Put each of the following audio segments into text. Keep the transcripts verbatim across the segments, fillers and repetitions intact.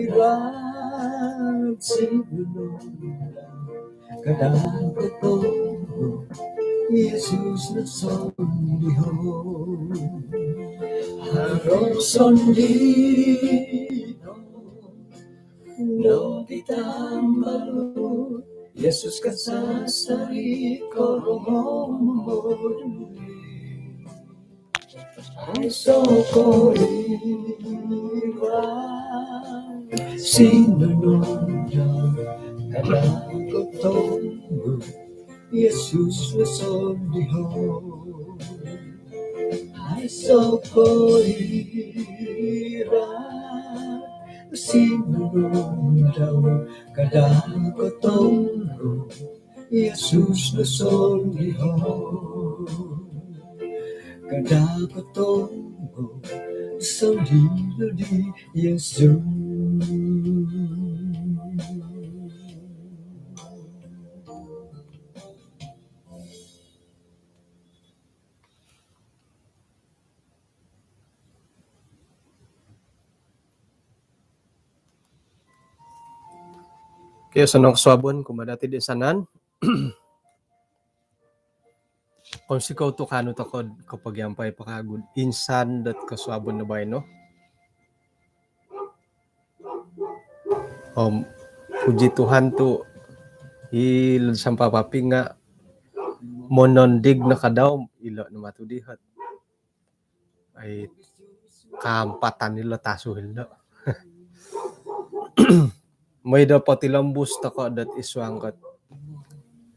Iran sinunung kada' kotobu Yesus no sondihon. Haro sondihon no di tambalut Yesus kasasari korongou momoduli. Aiso' ko' iran sinunung dau kada' kotobu Yesus no sondihon. Aiso' ko' iran sinunung dau kada' kotobu Yesus no sondihon. Kada' kotobu sondihon di Yesus. Okey, osonong kosuabon kumaa dati' di insanan. Kounsikou tu' kaanu toko' kopogiampai po kagu insan dot kosuabon do baino. Om puji Tuhan tu' ilo' sampapaping nga' monondig no kadau, ilo' no matu dihot. Ai, kaampatan ilo' tasu ilo'. Moi do potilombus toko' dot isuang kot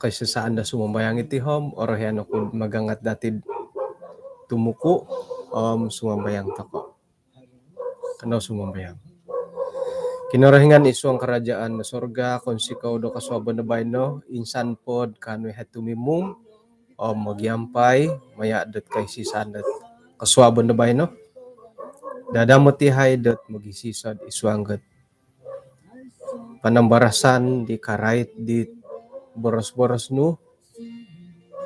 koisisaan do sumambayang iti om orohian oku'd magangat dati'd tumuku' om sumambayang toko'. Kanou sumambayang. Kinorohingan isuang karajaan do surga, kounsikou do kosuabon do baino, insan pod kaanu ihai tumimung om mogiampai maya' dot koisisaan dot kosuabon do baino. Dadamot ihai dot mogisisod isuang dot panambarasan di karait di boros-boros nu,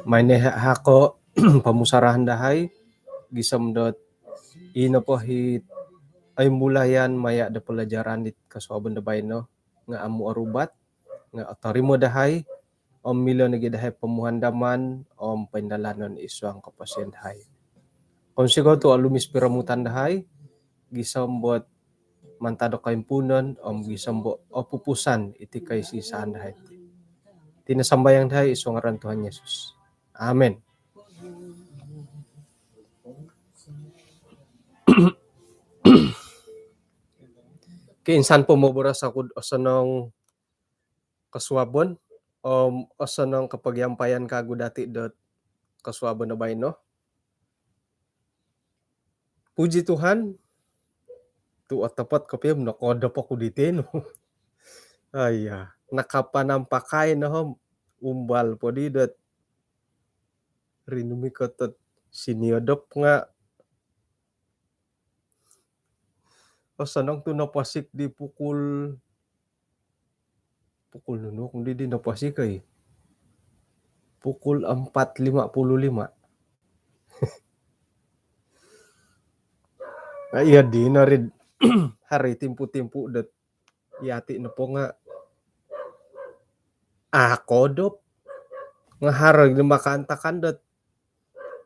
mai no ihai hako' pomusarahan dahai gisom dot ino po hi oimbulayan maya' do palajaran di kosuabon do baino nga' amu' orubat, nga' otorimo dahai om milo nogi' dahai pomuhandaman om poindalanon isuang koposion dahai. Kounsikou tu' olumis piromutan dahai gisom dot mantad do koimpuunon om gisom dot opupusan iti koisisaan dahai. Iti no sambayang dahai isuang ngaran Tuhan Yesus. Amin. Okey, insan po moboros oku'd osonong kosuabon om osonong kopogiampaian kagu dati' dot kosuabon do baino. Puji Tuhan tu' otopot kopio nokoodop oku diti no. Aiya, nakapanampakai no om umbal podi dot rinumikot dot siniodop nga' osonong tu' noposik di pukul, pukul nunu di, di noposik oi. Pukul empat lima puluh lima. Nah, iyo dino ri haro i timpu-timpu dot iyati' nopo nga' a' koodop. Nga' haro i makaantakan dot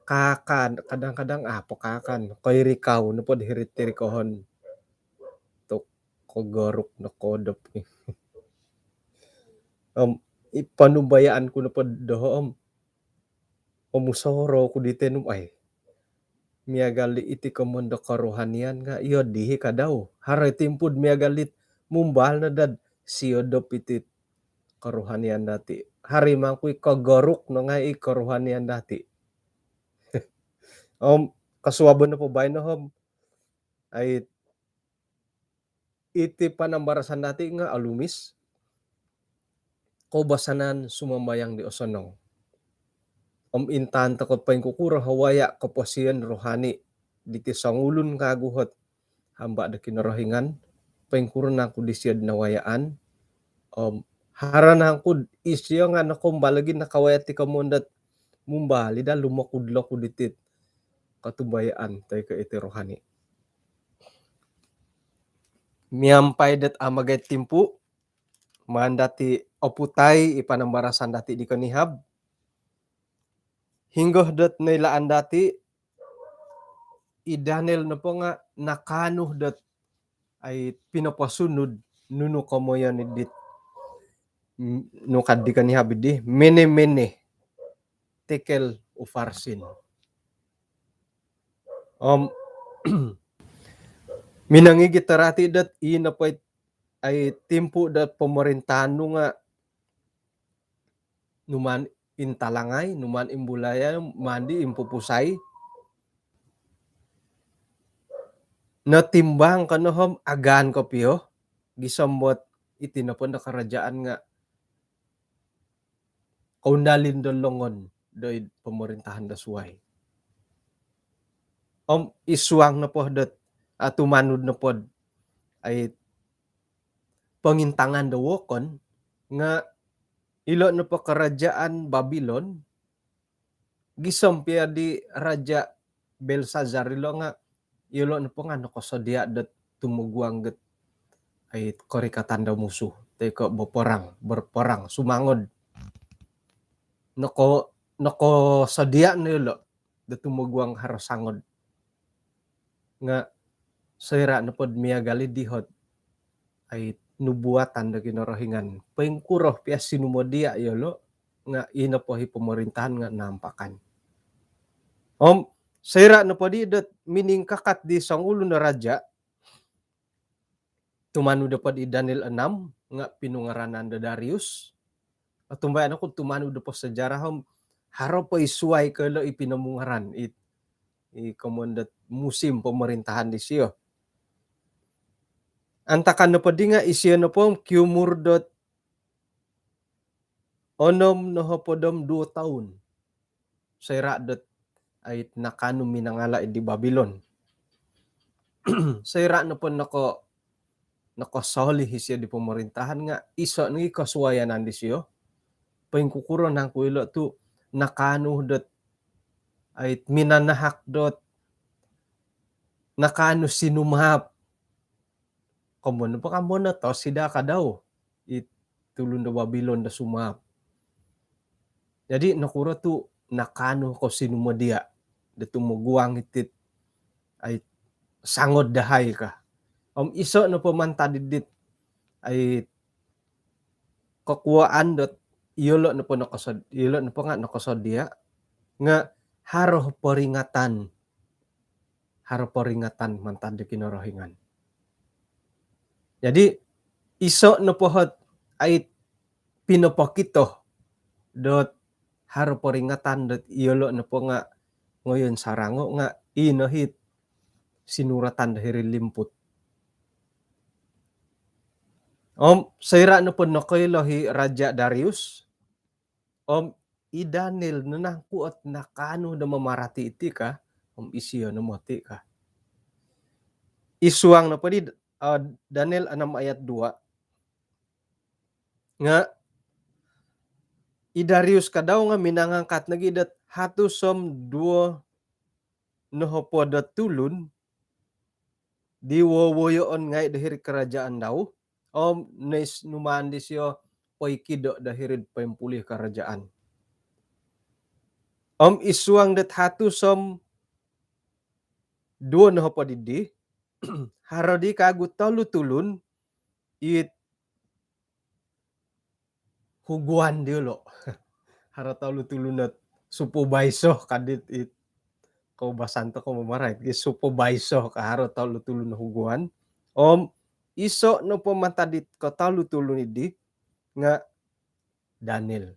kaakan, kadang-kadang a' po kaakan. Koirikau nopo di hiri'd tirikohon. Tu' kogoruk no koodop ni. Om i ponumbayaan ku nopo doho' om omusorou ku diti no om ai, miagal di iti komoyon do kerohanian nga' iyo dii kadau. Haro i timpu'd miagal dit mumbal no dad siodop iti kerohanian dati'. Haro i mangkui kogoruk no ngai' i kerohanian dati'. Om kosuabon nopo baino om ai, iti panambarasan dati' nga' olumis, koubasanan sumambayang di osonong. Om intaan toko' poingkukuro o waya' koposion rohani diti songulun kagu ot hamba' do Kinorohingan, poingkuro nangku disio'd nawayaan om haro nangku'd isio nga' nokoumbal lagi nakawaya' ti komoyon dot mumbal i daa lumokud-lokud iti'd kotumbayaan toi ko' iti rohani. Miampai dot amagait timpu, maan dati oputai i panambarasan dati di konihab. Hinggo dot noilaan dati, i Daniel nopo nga nakaanu dot ai pinoposunud nunu komoyon dit, mm, nukad di konihab di, mene-mene tekel ufarsin. Om minongigit torati dot i nopo it ai timpu dot pemerintahan nu nga numaan intalangai, numaan imbulaya, mandi impupusai. Notimbang kono om agaan kopio, gisom dot iti nopo do kerajaan nga koundalin do longon doid pemerintahan do suai. Om isuang nopo dot, ah, tumanud nopo ai pongintangan do wokon nga ilo nopo kerajaan Babilon, gisom pia di Raja Belsazar ilo nga, ilo nopo nga nokosodia dot tumoguang dot ai korikatan do musuh, toi ko beperang, berperang, sumangod. Noko, nokosodia no ilo do tumoguang haro sangod. Nga soira nopo do miagal i dihot ai nubuatan do Kinorohingan, poingkuro pia sinumodia yolo, nga i nopo i pemerintahan nga nampakan. Om soira nopo di dot miningkakat di songulun do raja, tumanud nopo di Daniel enam nga pinungaranan do Darius. Otumbayaan oku tumanud nopo sejarah om haro po i suai ko ilo i pinomungaran it, i komoyon dot musim pemerintahan disio. Antakan nopo di nga isio nopo kiumur dot onom nohopod om duo toun soira dot ai nakaanu minangala di Babilon. Soira nopo noko, nokosolih isio di pemerintahan nga iso nogi kosuayanan disio. Poingkukuro nangku ilo tu nakaanu dot ai minanahak dot nakaanu sinumaap. Komoyon po kambono tosida kadau i tulun do Babilon do sumaap. Jadi nokuro tu nakaanu ko sinumodia do tumoguang itit ai sangod dahai ka. Om iso nopo mantad dit ai kokuaan dot iyolo nopo nokosod-, iyolo nopo nga nokosodia nga haro peringatan, haro peringatan mantad do Kinorohingan. Jadi iso nopo hot ai pinopokito dot haro peringatan dot iyolo nopo nga ngoyon sarango nga ino hit sinuratan do hiri limput. Om soira nopo nokoilo i Raja Darius, om i Daniel no nangku ot nakaanu do mamarati iti ka, om isio no moti ka. Isuang nopo di, eh, Daniel enam ayat dua. Nga i Darius kadau nga minangangkat nogi dot hatus om duo nohopod o tulun di wowoyoon ngai do hiri kerajaan dau, om nois numaan disio poikido do hiri'd poimpulih kerajaan. Om isuang dot hatus om duo nohopod didi, haro di kagu tolu tulun it huguan diolo. Haro tolu tulun ot supervisor kadit it koubasan toko mamarait gi supervisor ka, haro tolu tulun huguan. Om iso nopo mantad dit kotolu tulun idi nga Daniel.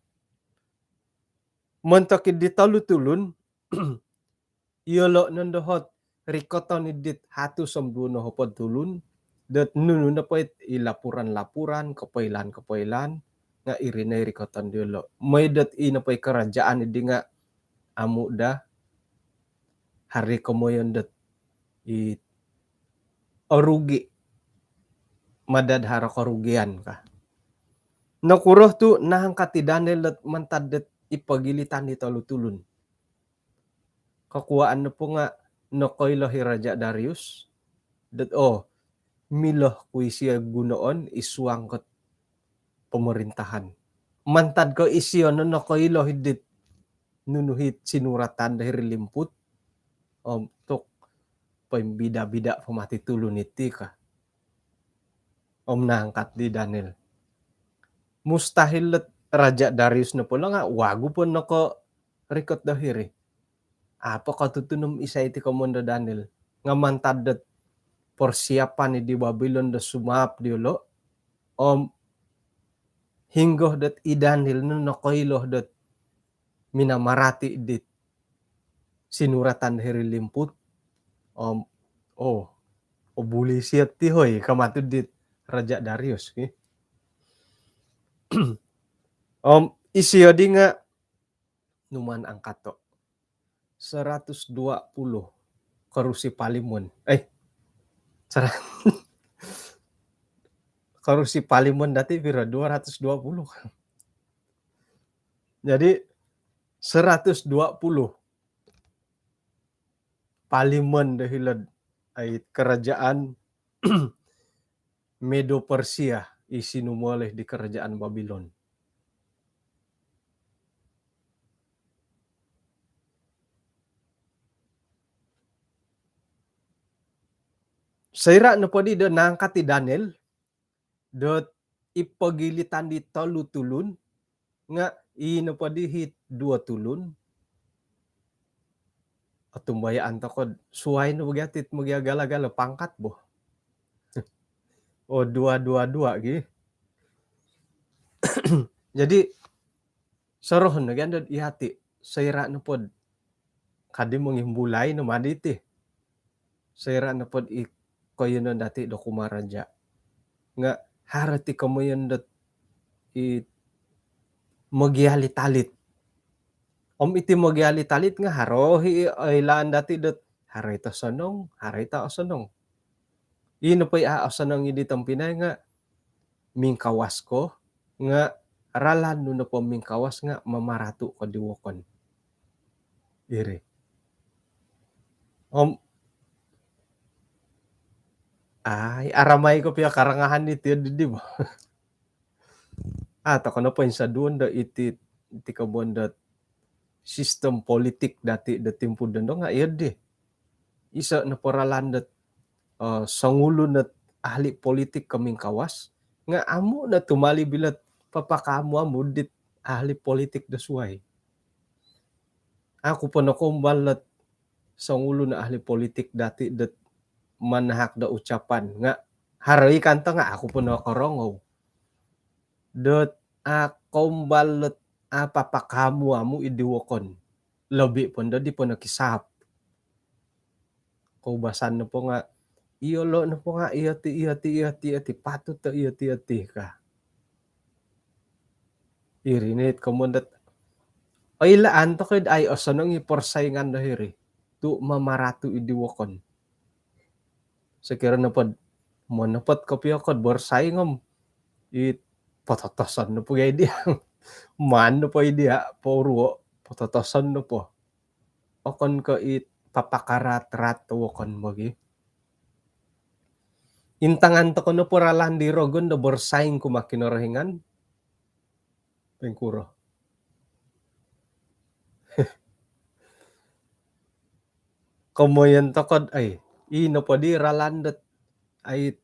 Montok di tolu tulun, iyolo nondo hot rikoton idit hatus om duo nohopod tulun dot nunu nopo it i laporan-laporan, kopoilaan-kopoilaan, nga iri no i rikoton diolo. Moi dot i nopo i kerajaan idi nga amu daa haro komoyon dot i orugi, mada do haro kerugian ka. Nokuro tu naangkat i Daniel dot mantad dot i pogilitan di tolu tulun. Kokuaan nopo nga nokoilo i Raja Darius dot, oh, milo ku isio gunoon id suang dot pemerintahan. Mantad ko isio no nokoilo hiti dit nunu it sinuratan do hiri limput, om tu poimbida-bida po mati tulun iti ka. Om naangkat di Daniel. Mustahil dot Raja Darius nopo lo nga wagu po nokorikot do hiri. Au po kotutun om isai ti komoyon do Daniel. Nga mantad dot persiapan di Babilon do sumaap diolo, om hinggo dot i Daniel no nokoilo dot minamarati dit sinuratan do hiri limput. Om, oh, oh, buli siat ti hoi, ka matu dit Raja Darius, ki. Om isio di nga numan angkato. Seratus dua puluh kerusi parlimen. Eh, sera-, kerusi parlimen dati piro? Dua ratus dua puluh. Jadi, seratus dua puluh parlimen do hilo'd ai kerajaan Medo Persia i sinumolih di kerajaan Babilon. Soira nopo di do naangkat i Daniel, dot i pogilitan di tolu tulun, nga i nopo di it duo tulun, otumbayaan toko suai no bo gia tit mogiagala-gala pangkat bo. Oh, dua, dua, dua gi. Jadi, sorohon no gia dot iyati, soira nopo dot kadi mongimbulai no madi ti. Soira nopo dot i koiyonon dati do kumaraja nga haro ti komoyon dot i mogialit-alit. Om iti mogialit-alit nga haro i oilaan dati dot haro it osonong, haro it a' osonong. I nopo i a' osonong i di tompinai nga mingkawas ko, nga ralan nu nopo mingkawas nga mamaratu ko di wokon. Iri. Om, ai, aramai kopio karangahan iti di, di bo. Ah, toko nopo insaduon do iti, iti komoyon dot sistem politik dati do timpu dondo nga iyo di. Iso nopo ralan dot, eh, songulun dot ahli politik ko mingkawas, nga amu no tumalib ilo papakaamu-amu dit ahli politik do suai. Au ku po nokoumbal dot songulun ahli politik dati dot manahak do ucapan, nga haro i kanto nga au ku po nokorongou. Dot au koumbal dot au papakaamu-amu i di wokon. Lobi po ndo di po nokisaap. Koubasan nopo nga, iyolo nopo nga, iyo ti, iyo ti, iyo ti, iyo ti, patut do iyo ti, iyo ti ka. Iri no it komoyon dot oilaan toko i dot ai osonong i persaingan do hiri. Tu mamaratu i di wokon. Sokiro nopo dot monopot kopio ko dot bersaing om, it pototoson nopo gia i dia. Maan nopo i dia, poruo, pototoson nopo. Okon ko it papakaraat-raat do wokon bo gi. Intangan toko nopo ralan di rogon do bersaing kumaa Kinorohingan. Poingkuro. Komoyon toko dot, ai, i nopo di ralan dot, ai,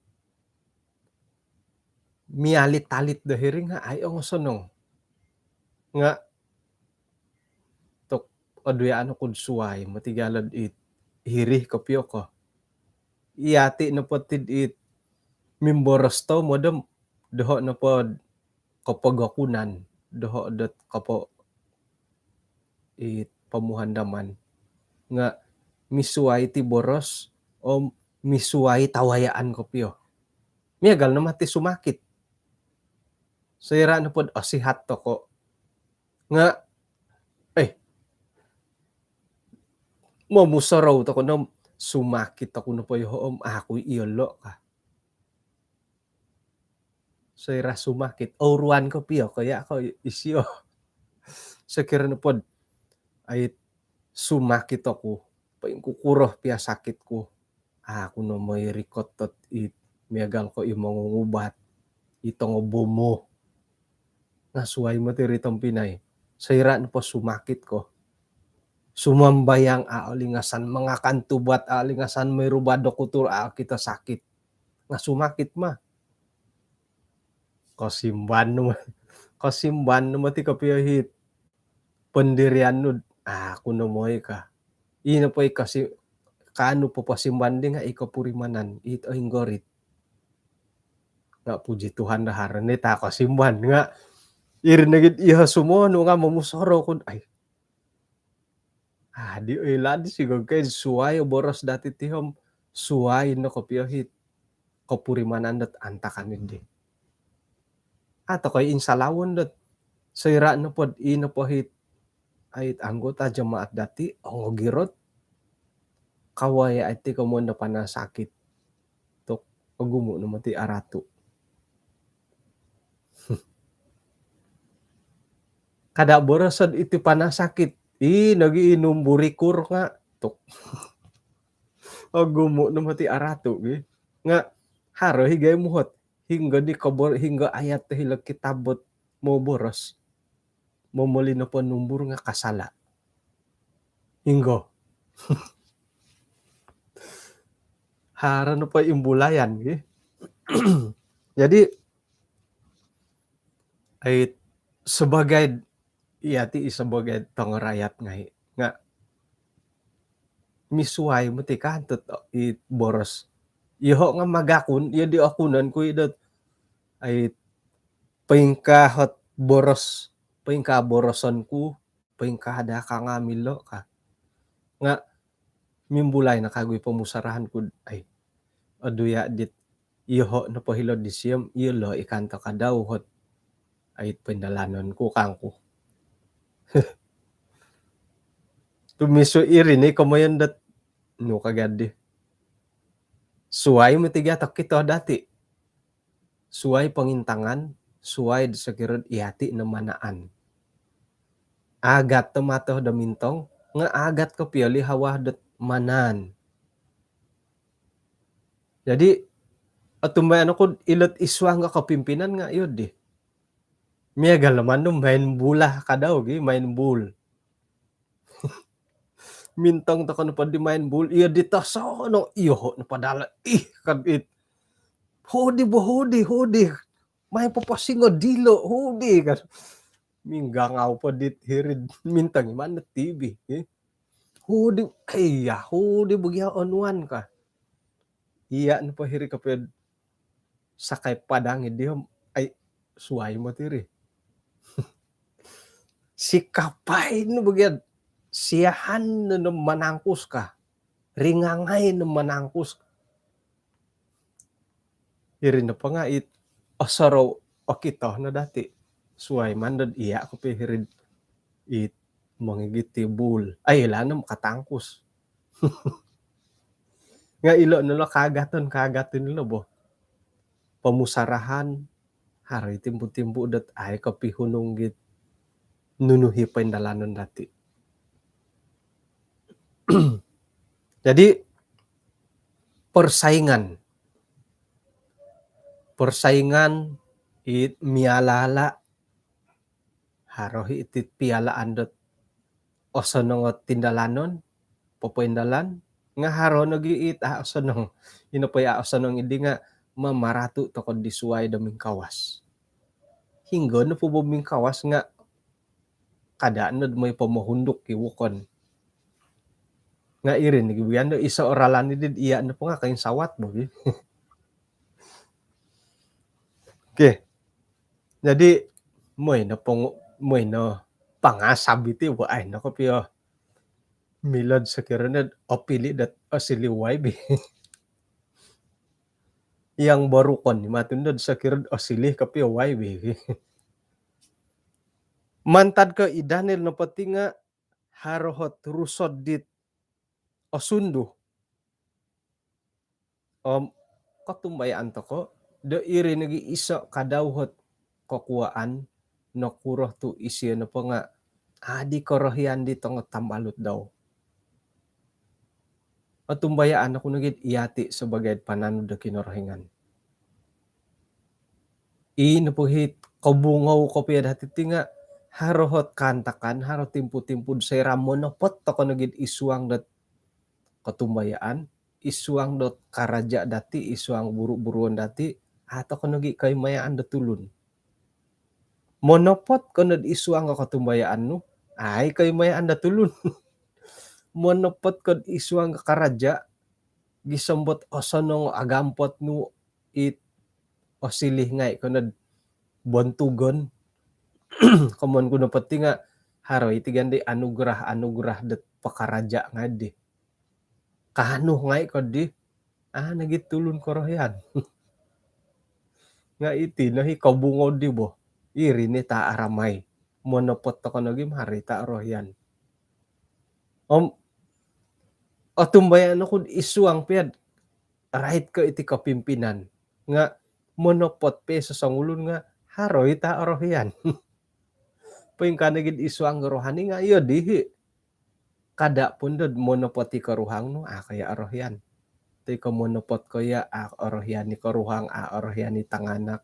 mialit-alit do hiri nga ai ongosonong. Nga tu oduyaon oku do suai, moti gia lo dot it hiri kopio ko. Iyati nopo ti dot it mimboros tomod om, doho nopo dot kopogokunan, doho dot kopo-, it pomuhandaman. Nga misuai ti boros, om misuai tawayaan kopio. Miagal no moti sumakit. Soira nopo dot osihat toko. Nga, eh, momusorou toko no om sumakit oku nopo yoho om au ku iyolo ka. Soira sumakit, ouruan kopio ko ya ko isio. Sokiro nopo dot, ai, sumakit oku, poingkukuro pia sakit ku, au ku no moi rikot dot it miagal ko i mongungubat, i tongobomo. Nga suai moti ri tompinai. Soira nopo sumakit ko, sumambayang a olingasan, mangakan tubat a olingasan, moi rubat do kutur a okito sakit. Nga sumakit ma. Kosimban no, kosimban no moti kopio it pendirian nu, aku no moi ka. Ino po i kasi, kaanu po posimban di nga i kopurimanan, it oinggorit. Nga puji Tuhan daa haro ni ta kosimban nga iri nogi iho sumonu nga momusorou ku, ai. Adi oilad sigog kai suai o boros dati ti om suai no kopio it kopurimanan dot antakan di. Atau kai insalawon dot soira nopo d ino po it ait anggota jemaat dati ongogirot, kawaya iti komoyon do panasakit tu ogumu no moti aratu. Kada boroso d iti panasakit, i nogi i numbur ikur nga tu ogumu no moti aratu gi. Nga haro i gai muhot, hinggo di kobor, hinggo ayat do hilo kitab dot moboros, momoli nopo numbur nga kasala. Hinggo. Haro nopo imbulayan gi. Jadi ai, sebagai, iya ti sebagai tongo rakyat ngai nga misuai moti kantut i boros. Iho nga magakun, iyo di akunon ku i dot ai, poingkaa ot boros, poingkaa boroson ku, poingkaa da ka nga milo ka. Nga mimbulai no kagu i pomusarahan ku d ai, odu ya dit iho nopo hilo disio om iyolo i kanto kadau ot ait poindalanon ku kangku. Tu misu iri ni komoyon dot nu kagadi. Suai moti gia tokito dati. Suai pongintangan, suai do sokiro d iyati no manaan. Agat do mato do mintong, nga agat kopio li hawa dot manaan. Jadi otumbayaan oku d ilo d isuang nga kopimpinan nga iyo di. Miagal do manu main bula kadau gi, main bul. Mintong toko nopo di main bul, iyo di tosonong, iyo ho nopo dala, ih, kan it. Hodi bo, hodi, hodi. Mai poposingo dilo, hodi kan. Minggangau po dit hiri d mintong i maan do T V, eh. Hodi, iya, hodi bo gia onuan ka. Iya nopo hiri kopio d sakai padang i di om ai, suai moti ri. Sikapai no bo gia d, siahan no manangkus ka, ringangai no manangkus. Iri nopo nga it osorou okito no dati. Suai maan do d iya kopio hiri d it mongigit i bul. Ai, ilo no katangkus. Nga ilo no lo kaagaton, kaagaton ilo bo. Pomusarahan, haro i timpu-timpu dot ai kopihunung git nunu i poindalanon dati. Jadi persaingan. Persaingan it miala-ala, haro i iti pialaan dot osonong o tindalanon, popoindalan, nga haro nogi it a osonong. Ino po i a osonong i di nga mamaratu toko d di suai do mingkawas. Hinggo nopo bo mingkawas nga kada no d moi pomohunduk i wokon. Nga iri nogi bo gia do iso o ralan i di d iya nopo nga koinsawat bo gi. Okey. Jadi moi no pongu-, moi no pangasab iti bo, ai no kopio milo d sokiro no d opili dot osiliu Y B. Yang borukon i matun do d sokiro d osiliu kopio Y B. Mantad ko i Daniel nopo ti nga haro ot rusod dit osundu. Om kotumbayaan toko do iri nogi iso kadau ot kokuaan, nokuro tu isio nopo nga adi korohian di tongo tambalut dau. Otumbayaan oku nogi d iyati sebagai pananud do Kinorohingan. Ino po hiti kobungou kopio dati ti nga haro ot kaantakan, haro timpu-timpu soira monopot toko nogi id suang dot kotumbayaan, id suang dot karaja dati, id suang buru-buruon dati, au toko nogi koimayaan do tulun. Monopot ko nod id suang kotumbayaan nu, au i koimayaan do tulun. Monopot ko id suang karaja, gisom dot osonong agampot nu it osiliu ngai ko nod bontugon. Komoyon ku nopo ti nga haro iti gandi anugerah-anugerah dot pakaraja ngai di. Kaanu ngai ko di, au nogi tulun korohian. Nga iti no i kobungou di bo. Iri no it aramai. Monopot toko nogi om haro it orohian. Om otumbayaan oku id suang pia dot rait ko iti kepimpinan. Nga monopot pia sosongulun nga haro it orohian. Poingkaa nogi id suang rohani nga iyo dii. Kada pun dot monopot i koruhang nu, au ko i orohian. Toi ko monopot ko i, au orohian i koruhang, au orohian i tanganak.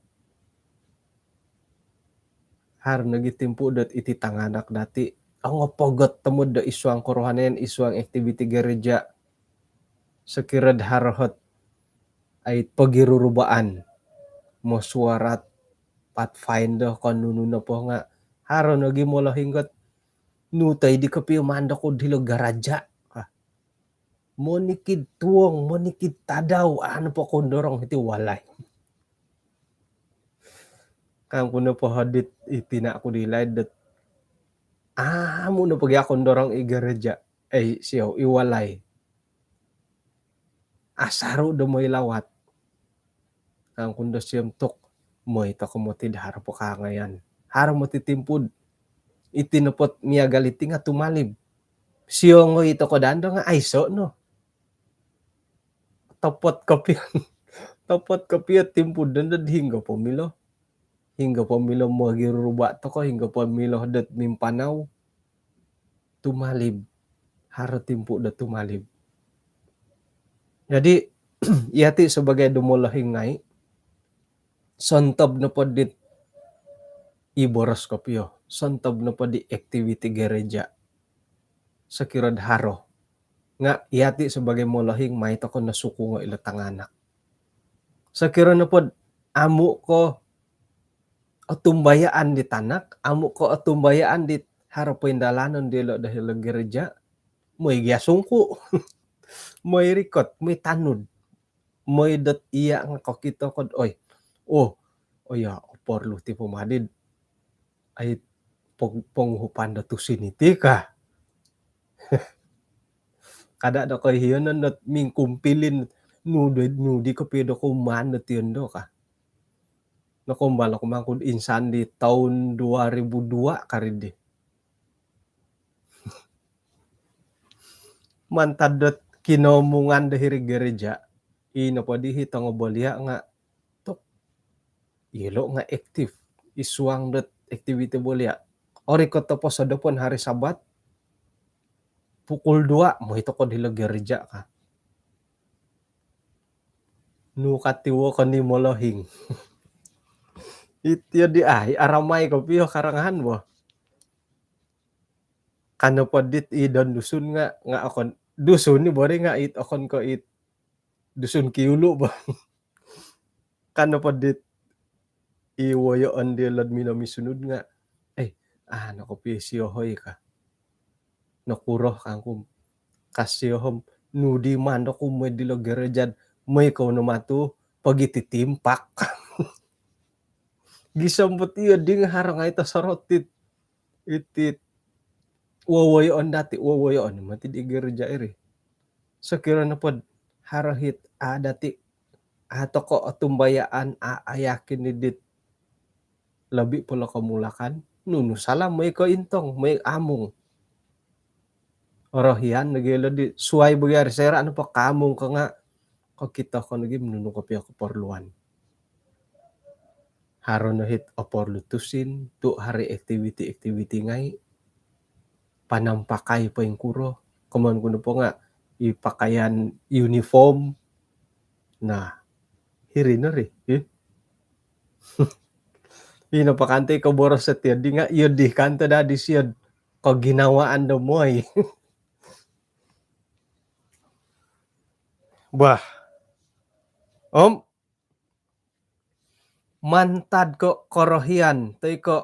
Haro nogi timpu dot iti tanganak dati ongopogot tomod do id suang korohanian, id suang aktiviti gereja. Sokiro do haro ot ai pogirurubaan, mesyuarat Pathfinder ko nunu nopo nga haro nogi molohing ot nu toi di kopio maan doku hilo gereja ka. Monikid tuong, monikid tadau, au nopo kondorong hiti walai. Kangku nopo hodi it tina ku di laid dot amu nopo gia kondorong i gereja, eh, siou, i walai. Asaru do moi lawat. Kangku ndo siou tu moi toko moti do haro po kaangaian. Haro moti timpu dot iti nopo ot miagal iti nga tumalib. Siou ngoi toko dando nga aiso no. Topot kopio. Topot kopio timpu dot hinggo po milo. Hinggo po milo mogiruruba toko, hinggo po milo dot mimpanau. Tumalib. Haro timpu dot tumalib. Jadi, yati sebagai do molohing ngai, sontob nopo dit i boros kopio, sontob nopo di aktiviti gereja, sokiro do haro. Nga yati sebagai molohing mai toko no sukungo ilo tanganak. Sokiro nopo dot amu ko otumbayaan di tanak, amu ko otumbayaan di haro poindalanon diolo do hilo gereja, moi gia sungku. Moi rikot, moi tanud. Moi dot iya nga kokito ko dot, oi. Oh, oh ya, oporlu ti po madi dot ai pong-, ponguhupan do tusin iti ka. Kada do koiyonon dot mingkumpilin nu di, nu di kopio do kuman do tiondo ka. Nokombal oku mangku dot insan di toun dua ribu dua kari di. Mantad dot kinomungan do hiri gereja, i nopo di i tongobolia nga tu ilo nga aktif id suang dot aktiviti bolia. Orikot o posodopon hari Sabat, pukul dua moi toko hilo gereja ka. Nu katiwo ko ni molohing. Iti di ai aramai kopio karangahan bo. Ka nopo dit i don Dusun nga, nga okon Dusun ni bo ri nga it okon ko it Dusun Kiulu bo. Ka nopo dit i woyoon diolo do minomisunud nga, eh, au no kopio isio hoi ka. Nokuro kangku om. Ka isio om, nu di maan doku moi dilo gereja dot moi kou no matu pogititimpak. Gisom dot iyo di nga haro ngai tosorot it, it, it wowoyoon dati, wowoyoon moti di gereja iri. Sokiro nopo dot haro it au dati, au toko otumbayaan, au, au yakin i dit lobi po lo komulakan, nunu sala moi ko intong, moi amung. Orohian nogi ilo di suai bo gia ri soira nopo kaamung ko nga kokito ko nogi nunu kopio keperluan. Haro no it oporlu tusin, tu hari aktiviti-aktiviti ngai. Panampakai poingkuro, komoyon ku nopo nga i pakaian uniform. Nah, hiri no ri, eh. Ino po kanto i koboros ot iyo di nga iyo di kanto daa disio koginawaan do moi. Bah. Om mantad ko korohian toi ko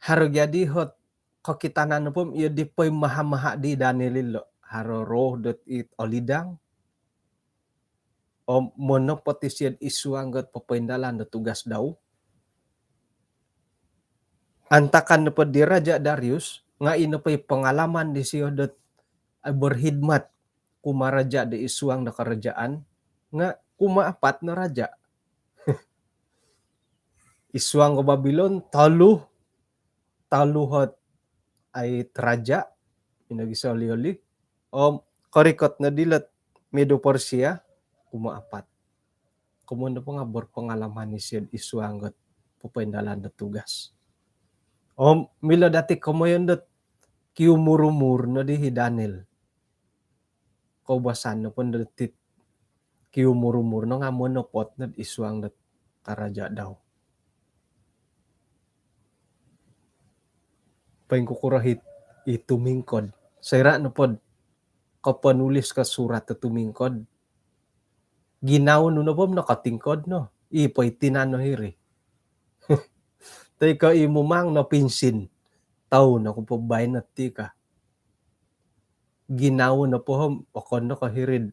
haro gia di hot kokitanan nopo om iyo di poimaha-maha di Daniel ilo. Haro roh dot it olidang. Om monopot isio id suang dot popoindalan do tugas dau. Antakan nopo di Raja Darius nga ino po i pengalaman disio dot, eh, berkhidmat kumaraja di id suang do kerajaan nga kumaapat no raja. Id suang ko Babilon, tolu, tolu hot ai raja ino giso oli-oli. Om korikot no dilot Medo Persia, kumaapat. Komoyon nopo nga berpengalaman isio id suang dot popoindalan do tugas. Om milo dati komoyon dot kiumur-umur no di hi Daniel. Koubasan nopo dot it kiumur-umur no nga monopot no id suang dot karaja dau. Poingkukuro hit i tumingkod. Soira nopo dot koponulis ko surat do tumingkod, ginawo nu nopo om nokotingkod no. I po i tinan no hiri. Toi ko i mumang no pinsin. Tau no ku po baino ti ka. Ginawo nopo om okon no ko hiri id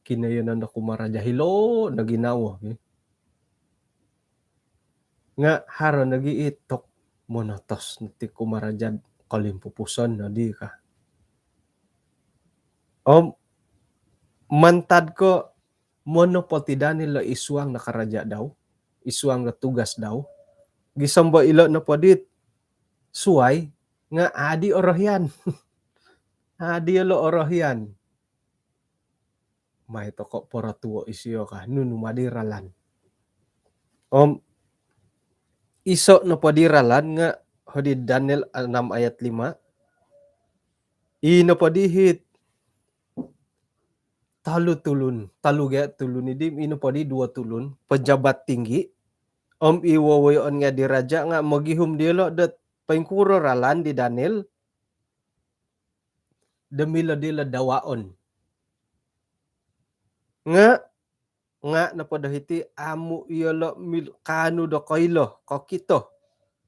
kinoyonon do kumaraja, hilo no ginawo. Nga haro nogi i tok monotos no ti kumaraja kolimpupuson no di ka. Om mantad ko monopot i Daniel ilo id suang do karaja dau, id suang do tugas dau, gisom bo ilo nopo dit suai nga adi orohian. Adi ilo orohian. Mai toko porotuo isio ka, nunu ma di ralan. Om iso nopo di ralan nga hodi Daniel enam ayat lima. I nopo di hit tolu tulun, tolu gia tulun idi, i nopo di duo tulun pejabat tinggi om i wowoyoon nga di raja nga mogihum diolo dot poingkuro ralan di Daniel do milo dilo dawaon. Nga, nga nopo do hiti amu iyolo mil-, kaanu do koilo, kokito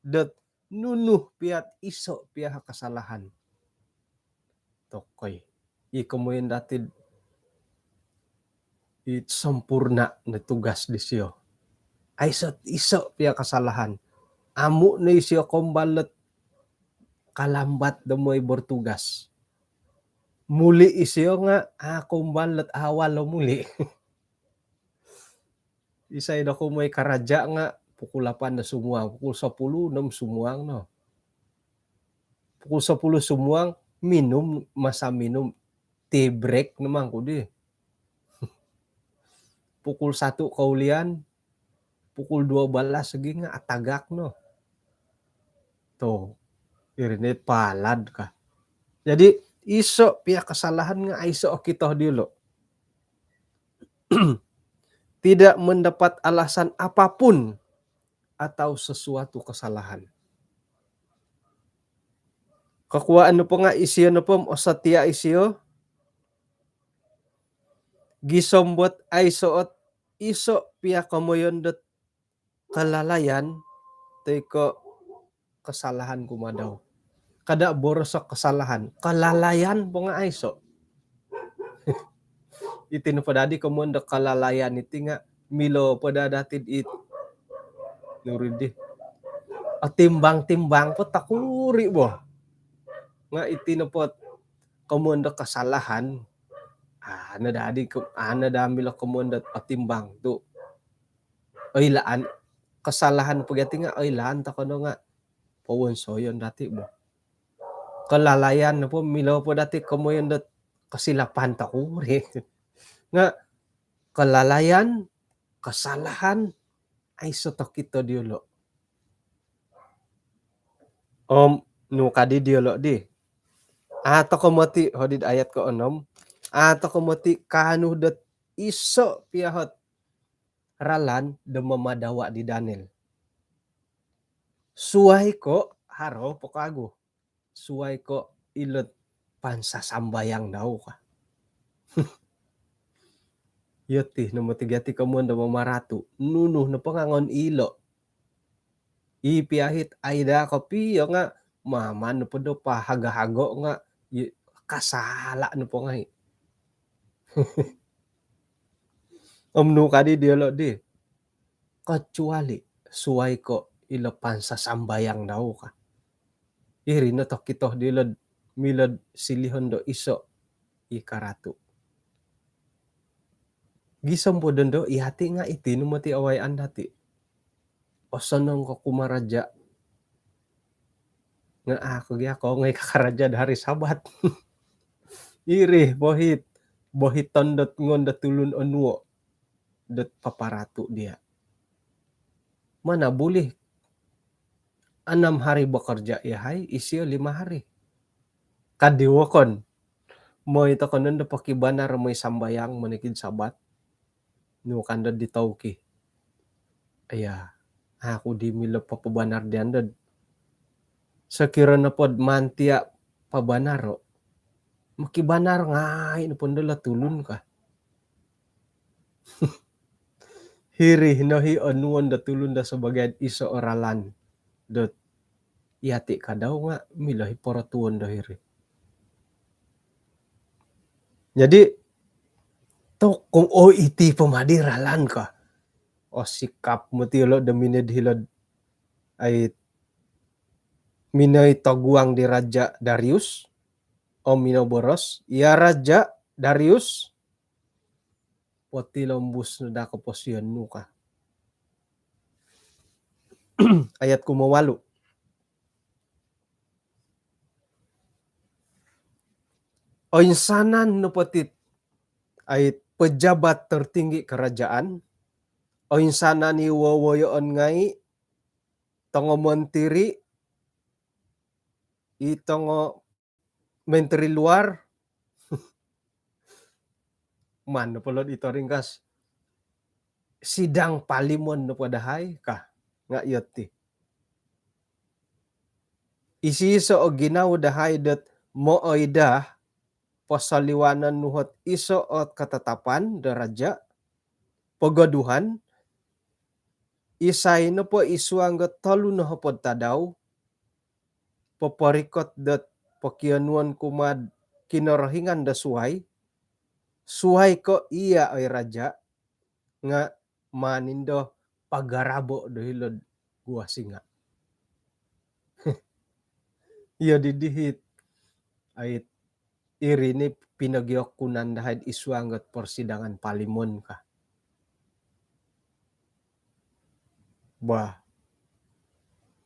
dot nunu pia ot iso pia o kesalahan. Tokoi. I komoyon dati i sempurna no tugas disio. Aiso, iso pia kesalahan. Amu no isio koumbal dot kalambat do moi bertugas. Muli isio nga, ah, koumbal dot awal lo muli. Isai do kou moi karaja nga pukul lapan do sumuang, pukul sepuluh enam sumuang no. Pukul sepuluh sumuang, minum, masa minum, tea break no mangku di. Pukul satu koulian, pukul dua belas lagi nga atagak no. Tu, iri no palad ka. Jadi, iso pia kesalahan nga aiso okito diolo. Tidak mendapat alasan apapun atau sesuatu kesalahan. Kokuaan nopo nga isio nopo om osotia isio, gisom bo dot aiso ot iso pia komoyon dot kelalaian toi ko kesalahan kumaa dau. Kada boroso kesalahan, kelalaian po nga aiso. Iti nopo dadi komoyon do kelalaian iti nga milo po da dati it nuridi. Otimbang-timbang po tokuri bo. Nga iti nopo komoyon do kesalahan, ah, ano dadi ko-, ano da milo komoyon do otimbang tu oilaan, kesalahan po gia ti nga oilaan toko no nga powonsoyon dati bo. Kelalaian nopo milo po dati komoyon dot kesilapan tokuri. Nga kelalaian, kesalahan, aiso tokito diolo. Om nu kadi diolo di. Au toko moti, hodi id ayat keenam. Au toko moti kaanu dot iso pia ot ralan do mamadawa di Daniel. Suai ko haro po kagu. Suai ko ilot pansasambayang dau ka. Iyo ti nomor tiga ti komuon do mamaratu. Nunu nopo nga ngoon ilo. I piahit aida kopio nga maman nopo do pahago-hago nga kasala nopo ngai. Om nu kadi diolo di. Kecuali suai ko ilo pansasambayang dau ka. Iri no tokito dilod milod silihon do iso i karatu. Gisom po dondo i hati nga iti no moti awai an dati. Osonong ko kumaraja. Nga aku gi aku ngai kakaraja do hari Sabat. Iri bohit. Bohit tondot ngon do tulun onuo. Dot paparatu dia. Mana boleh enam hari bekerja yahai, isio lima hari. Kadi wokon. Moi tokonon do pokibanar moi sambayang monikid Sabat. Nu kando di tauki. Iya, aku di milo papabanar di andod. Sokiro nopod mantia pabanaro. Mokibanar ngai nopo ndo lo tulun ka. Hiri nohi onuon do tulun do sebagai iso o ralan dot iyati kadau nga milo hi porotuon do hiri. Jadi tokong o iti pemadi ralan ka. O sikap moti ilo do minid hilod ai minoi toguang di Raja Darius. Om minoboros, ya Raja Darius, potilombus no da koposion nu ka. Ayat kumowalu. Oinsanan nopo ti ai pejabat tertinggi kerajaan, oinsanan i wowoyoon ngai, tongo montiri, i tongo menteri luar. Maan nopo lo di toringkas sidang parlimen nopo dahai ka nga iyo ti. Isi iso o ginawo dahai dot mooida posoliwanon nuhot iso o katatapan do raja pogoduhan, isai nopo i suang do tolu nohopod tadau poporikot dot pokionuon kumaa Kinorohingan do suai, suai ko iya oi raja, nga maan indo pagarabo do hilo'd gua singa. Iyo di dihit ait iri ni pinogiokunan dahai'd i suang dot persidangan parlimen ka. Bah.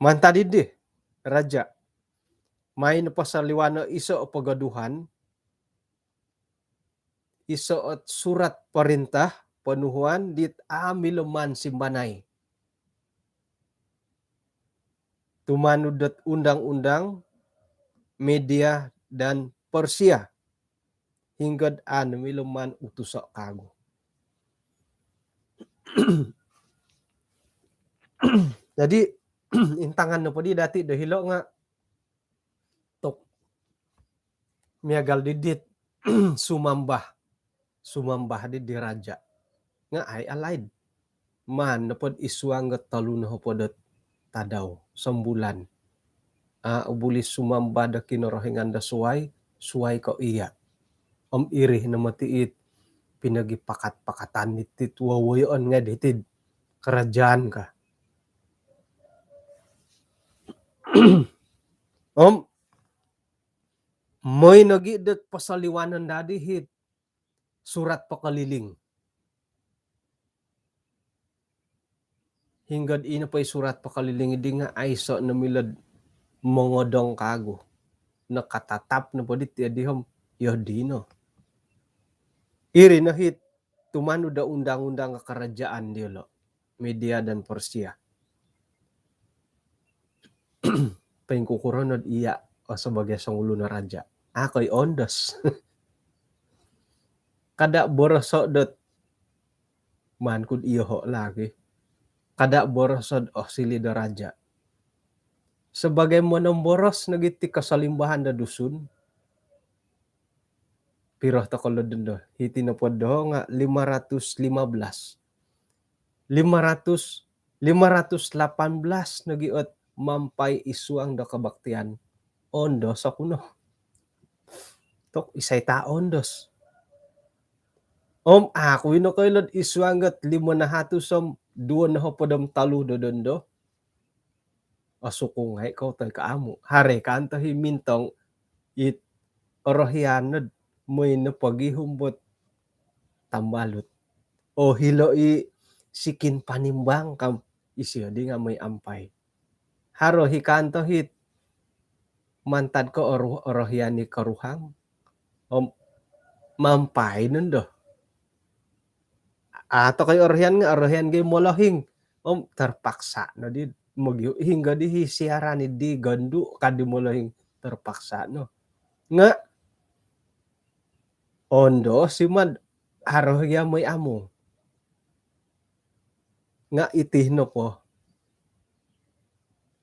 Mantad di dih, raja. Maan posoliwano iso o pogoduhan, iso o surat perintah ponuhuan dit amu milo maan simbanai. Tumanud dot undang-undang Media dan Persia. Hinggod amu milo maan utuso kagu. Jadi intangan nopo di dati do hilo nga tok miagal di dit sumambah, sumambah di di raja. Nga ai alaid. Maan nopod i suang dot tolu nohopod dot tadau, sombulan. A, ubuli sumambah do Kinorohingan do suai, suai ko iya. Om iri no moti it pinogipakat-pakatan iti wowoyoon ngai ditid kerajaan ka. Om moi nogi dot posoliwanon dadi hit surat pokoliling. Hinggod ino poi surat pokoliling di nga aiso no milo'd mongodong kagu. Nakatatap nopo dit iyo dihom iyo dino. Iri no hit tumanud do undang-undang kerajaan diolo, Media dan Persia. Poingkukuro nod iya o sebagai songulun o raja. Akoi ondos. Kada boroso dot maan kud iyoho lagi. Kada boroso dot osili do raja. Sabagai monomboros nogi ti kasalimbahan do Dusun. Piro toko lo dondo? Hiti nopo doho nga lima ratus lima belas. Lima ratus, lima ratus lapan belas nogi ot mampai id suang do kabaktian. Ondos oku no. Tok isai ta ondos. Om aku ino koilo id suang got lima nahatus om duo nohopod om tolu do dondo. Osuku ngai kou toi ko amu. Haro i kanto i mintong it orohian nod moi no pogihum bot tambalut. Oh, hilo i sikin panimbang kam isio di nga moi ampai. Haro i kanto it mantad ko oru-, orohian i koruhang. Om mampai nondo. Ato kai orohian nga, orohian gai molohing. Om terpaksa no di mogiu hinggo di hi siaran di gandu kadi molohing terpaksa no. Nga ondos i mad haro gia moi amung. Nga iti nopo.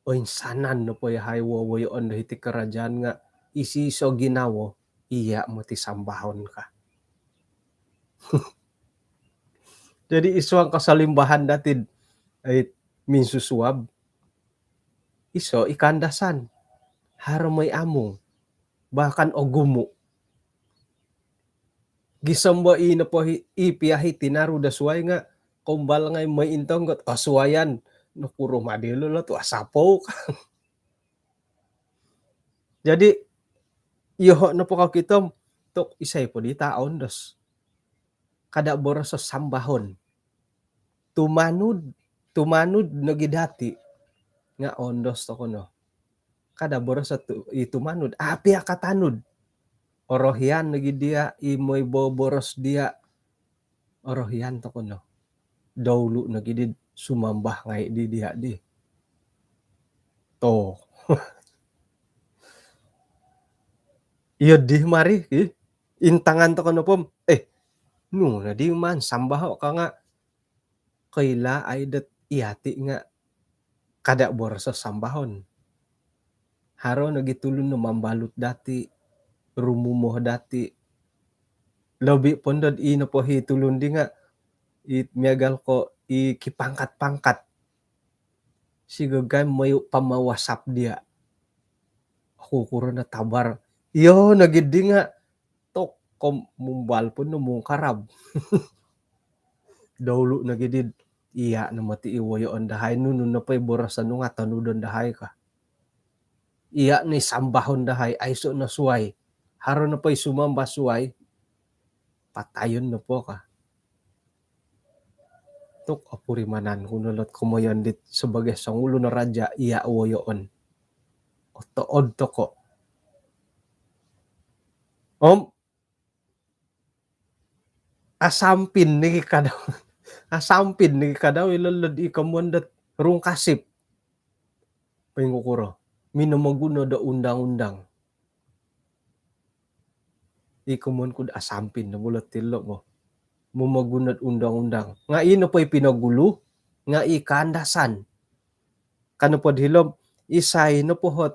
Oinsanan nopo yahai wowoyoon do hiti karajaan nga isiso ginawo, iya moti sambahon ka. Jadi id suang kasalimbahan dati id minsusuab, iso i kandasan. Haro moi amung. Bahkan ogumu. Gisom bo i nopo hi, i pia hi tinaru do suai nga kombal ngai moi intong got osuayan. Nokuro madi lo lo tu asapou ka. Jadi, iyoho nopo kokito om, tok isai po di ta ondos. Kada boroso sambahon. Tumanud, tumanud nogi dati. Nga ondos toko no. Kada boroso tu, i tumanud. Api akatanud. Orohian nogi dia, i moi boboros dia. Orohian toko no. Doulu nogi di sumambah ngai di dia di. To. Iyo di mari, ih. Intangan toko nopo om, eh, nu na di man sambaho ka nga koila ai dot iyati nga kada boroso sambahon. Haro nogi tulun no mambalut dati, rumumoh dati. Lobi pondod i nopo hi tulun di nga i miagal ko i kipangkat-pangkat. Si gagai mayu pamawasap dia. Aku kuro na tabar. Iyo nogi di nga tok kom mumbal pun no mungkarab. Doulu nogi di iya no moti i woyoon dahai nunu nopo i boroson nu nga tonudon dahai ka. Iya ni sambahon dahai aiso no suai. Haro nopo i sumambah suai. Patayon nopo ka. Tuk opurimanan ku no lot komoyon dit sebagai songulun raja iya woyoon. Otood toko. Om asampin ni kadau. Asampin ni kadau ilo lod i komoyon dot rungkasip. Pingkukuro. Minomoguno do undang-undang. I komoyon kud asampin no bulot tilo mo. Momoguno do undang-undang. Nga i nopo i pinogulu, nga i kandasan. Kano pod hilo om, isai nopo hot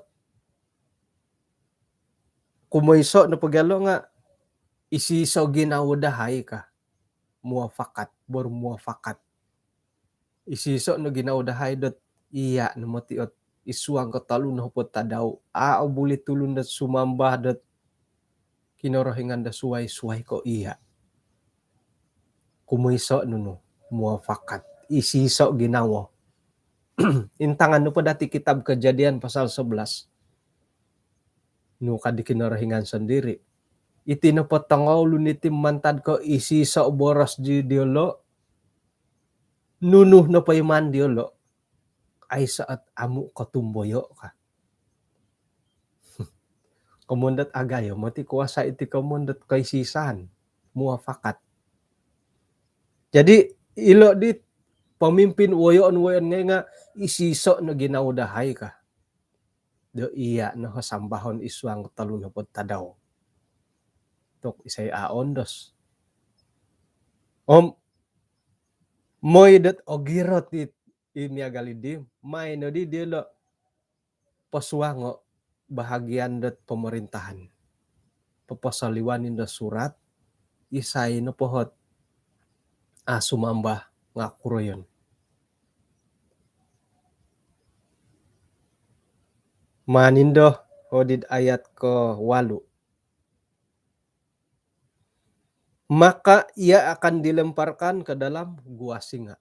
kumoiso nopo gia lo nga isiso ginawo dahai ka. Muafakat, bermuafakat. Isiso no ginawo dahai dot iya no moti ot id suang ko tolu nohopod tadau. A obuli tulun dot sumambah dot kinorohingan do suai-suai ko iya. Kumoiso nunu, muafakat. Isiso ginawo. Intangan nopo dati kitab Kejadian pasal sebelas. Nu kadi Kinorohingan sondiri. Iti nopo tongoulun iti mantad ko isiso boros di diolo. Nunu nopo iman diolo. Aiso ot amu kotumboyo ka. Komoyon dot agayo moti kuasa iti komoyon dot koisisan. Muafakat. Jadi ilo di pemimpin woyoon-woyoon ngai nga isiso no ginawo dahai ka. Do iya no sambahon id suang tolu nohopod tadau. Tuk isai a ondos. Om moi dot ogirot i i miagal di, mai no di diolo. posuango' bahagian dot pomorintahan. Poposoliwan indo surat, isai nopo ot a' sumambah nga' kuroyon. Maan indo hodi'd ayat kowalu'. Maka ia akan dilemparkan ke dalam gua singa.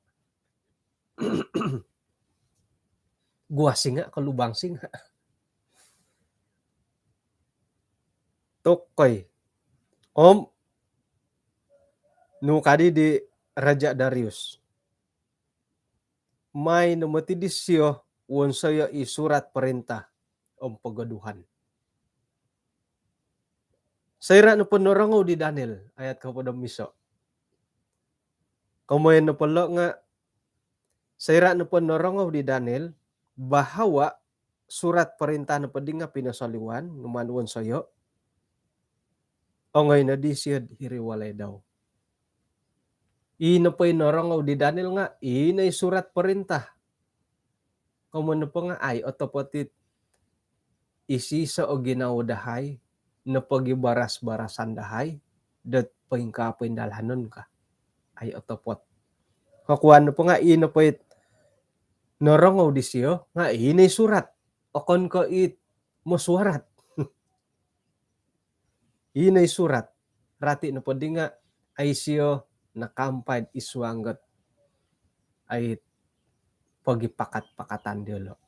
Gua singa ke lubang singa. Tokoi. Om nu kadi di Raja Darius. Mai no moti disio wonsoyo' i surat perintah om pogoduhan. Soira' nopo norongou di Daniel, ayat kohopod om iso'. Komoyon nopo lo' nga', soira' nopo norongou di Daniel bahawa surat perintah nopo di nga' pinosoliwan, numaan wonsoyo', ongoi noddi isio'd hiri walai dau. I nopo i norongou di Daniel nga' i no i surat perintah. Komoyon nopo nga' ai otopot it isiso' o ginawo dahai, nopo gi baras-barasan dahai dot poingkaa poindalanon ka. Ai otopot. Kokuan nopo nga' i nopo it norongou disio nga' i no i surat. Okon ko' it mosuarat. I no i surat. Rati nopo di nga' ai isio nakaampai'd isuang dot ai pogipakat-pakatan diyolo'.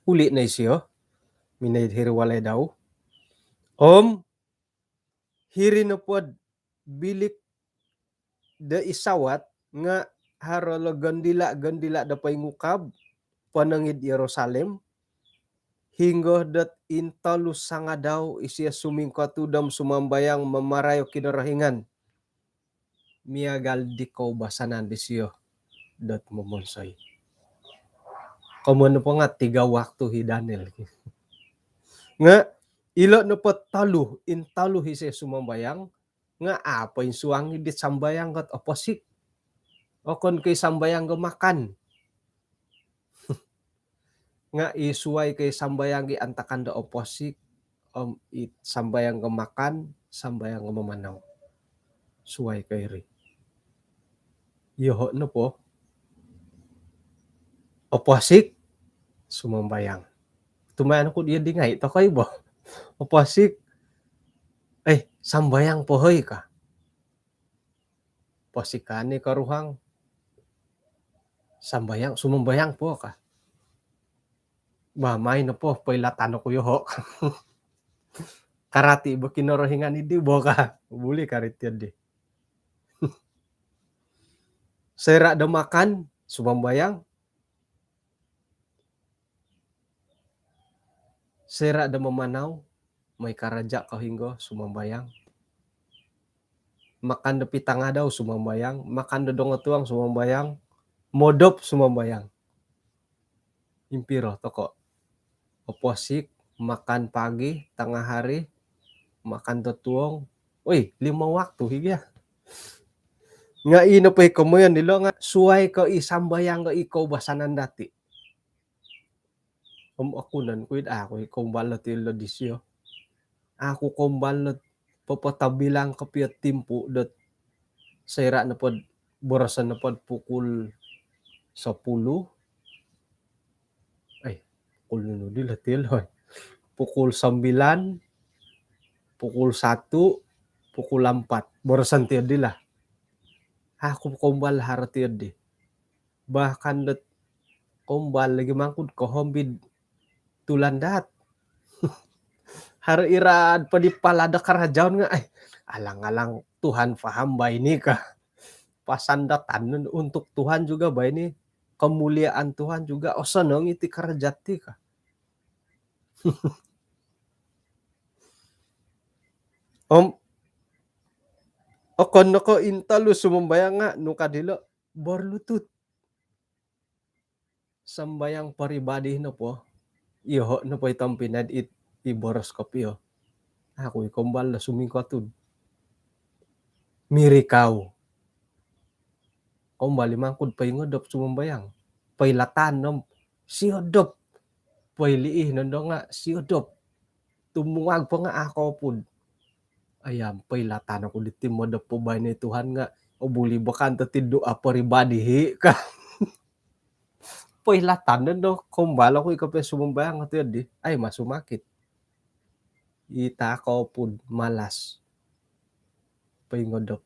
Uli' no isio minoi hiri walai dau. Om hiri nopod bilik do i sawat nga' haro lo' gondila'-gondila' do poingukab ponongid Yerusalem, hinggo dot intolu sangadau isio sumingkotud om sumambayang mamarai o Kinorohingan miagal di koubasanan disio dot momonsoi. Komoyon nopo nga' tiga waktu hi Daniel. Nga' ilo' nopo tolu, intolu isio sumambayang, nga' a' poinsuang i dit sambayang dot oposik. Okon ko' i sambayang do makan. Nga' i suwai ko' i sambayang i antakan do oposik, om i sambayang do makan, sambayang do mamanau. Suwai ko' iri. Iyoho' nopo oposik, sumambayang. Tumayaan ku diyo di ngai' tokoi bo. Oposik, eh, sambayang po hoi ka. Posikan i koruhang. Sambayang, sumambayang po ka. Bah, mai nopo, poilatan oku iyoho'. Karati bo Kinorohingan iddi bo ka. Buli karati iddi. Soira' do makan, sumambayang. Soira' do mamanau, moi karaja' ko hinggo, sumambayang. Makan do pitangadau, sumambayang. Makan do dongotuong, sumambayang. Modop, sumambayang. Impiro toko'? Oposik, makan pagi, tangahari, makan totuong. Oi, lima waktu hi gia. Nga' ino po i komoyon dilo' nga' suwai ko' i sambayang ko' i koubasanan dati'. Om akunan ku id aku i kombal dati' ilo disio. Aku kombal dot popotobilang kopio timpu' dot soira' nopod, boroson nopod pukul sopuluh. Eh, pukul nunu dilo tiyo lo. Pukul sambilan, pukul satu, pukul ampat. Boroson tiyo dilo. Aku kombal haro tiyo di. Bahkan dot kombal lagi mangkud ko hombid tulan daat. Haro irad podi pala do karajaon nga', ai, alang-alang Tuhan faham ba ini ka. Pasandatan untuk Tuhan juga ba ini, kemuliaan Tuhan juga, osonong iti karaja ti ka. Om okon no ko' intolu sumambayang nga' nu ka dilo', berlutut. Sambayang peribadi nopo, iyoho' nopo i tompinai it i boros kopio. Aku i kombal do sumingkotud. Mirikau. Kombal i mangkud poingodop sumambayang. Poilatan om siodop. Poilii nondo nga' siodop. Tumuag po nga' a' kopuod. Ayam, poilatan oku diti modop po baino i Tuhan nga' obuli bo kanto ti doa peribadi hi ka. Poilatan nondo, kombal oku i kopio sumambayang ti di. Ai, masumakit. Ita' kopuod, malas. Poingodop.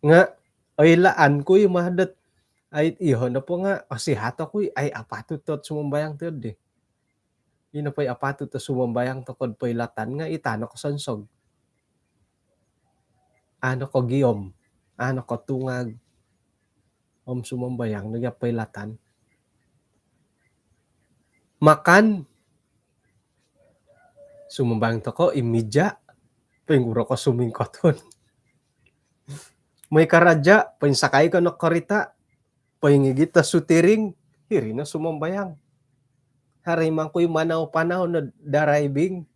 Nga' oilaan ku i ma dot, ai, iyoho' nopo nga' osihat oku i, ai, apatut ot sumambayang ti di. Ino po i apatut o sumambayang toko' do poilatan nga' ita' nokosonsog. A' nokogiom, a' nokotungag. Om sumambayang nogi a' poilatan. Makan. Sumambayang toko' i mija'. Poingkuro ko sumingkotun. Moi karaja', poinsakai ko no korita'. Poingigit o sutiring, hiri no sumambayang. Haro i mangkui manau-panau no driving.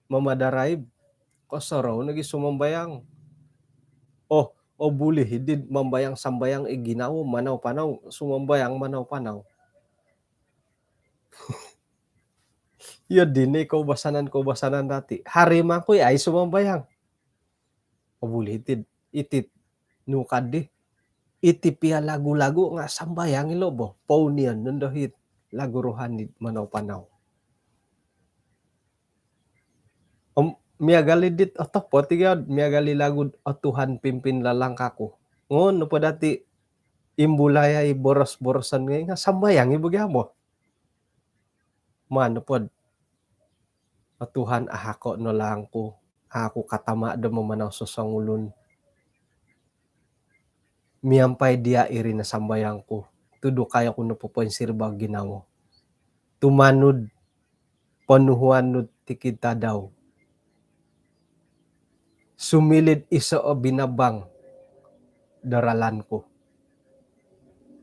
Mamadaraib, kosorou nogi sumambayang. Oh, obuli hidid mambayang sambayang i ginawo, manau-panau, sumambayang manau-panau. Iyo dino i koubasanan-koubasanan dati. Haro i mangkui ai sumambayang. Obuli hiti'd, iti'd, nu kaddi, iti pia lagu-lagu nga' sambayang ilo' bo. Pounion nondo hit lagu rohani manau-panau. Om miagal i dit otopot i gia, miagal i lagu O Tuhan Pimpinlah Langkahku. Ngon nopo dati imbulai i boros-boroson ngai' nga' sambayang i bo gia bo. Maan nopod, O Tuhan, ahako' no langku, a' oku katama' do mamanau sosongulun. Miampai diya' iri no sambayangku, tudukai oku nopo poinsiriba ginawo. Tumanud, ponuhuan nu tikid tadau. Sumiliu iso' o binabang do ralanku.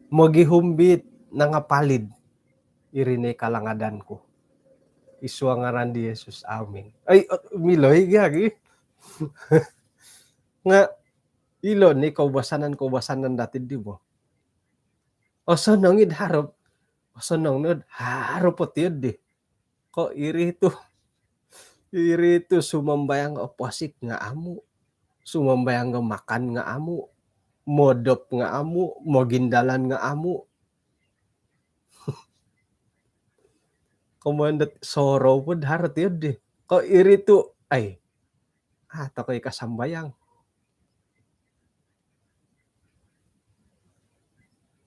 Mogihum biit nangapalid iri no i kalangadanku. Id suang ngaran di Yesus, amin. Ai, milo i gia gi. Nga' ilo' ni koubasanan-koubasanan dati di bo. Osonong id harap, osonong nod harap o tiyo di. Ko' iri tu', iri tu' sumambayang oposik nga' amu', sumambayang o makan nga' amu', modop nga' amu', mogindalan nga' amu'. Komoyon dot sorou pod harap iyo di. Ko' iri tu', ai, a' toko' i kasambayang.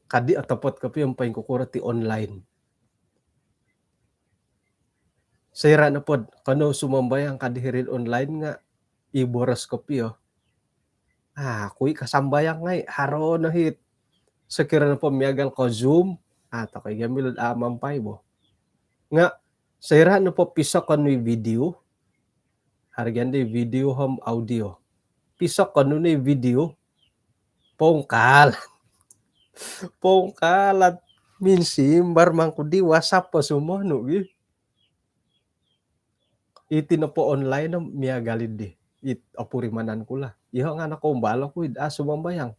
Kaddi otopot kopio om poingkukuro ti online. Soira' nopod kanou sumambayang kaddi hiri'd online nga' i boros kopio, a' oku i kasambayang ngai', haro no hit. Sokiro nopo miagal ko Zoom, a' toko' i gamilo'd a' mampai bo. Nga' soira' nopo pisokon nu i video, haro gia di video om audio. Pisokon nu ni video, pongkalat. Pongkalat, minsimbar mangku di WhatsApp po sumonu gi. Iti nopo online no miagal i di. It opurimanan ku lah. Iyoho' nga' nokoumbal oku id a' sumambayang.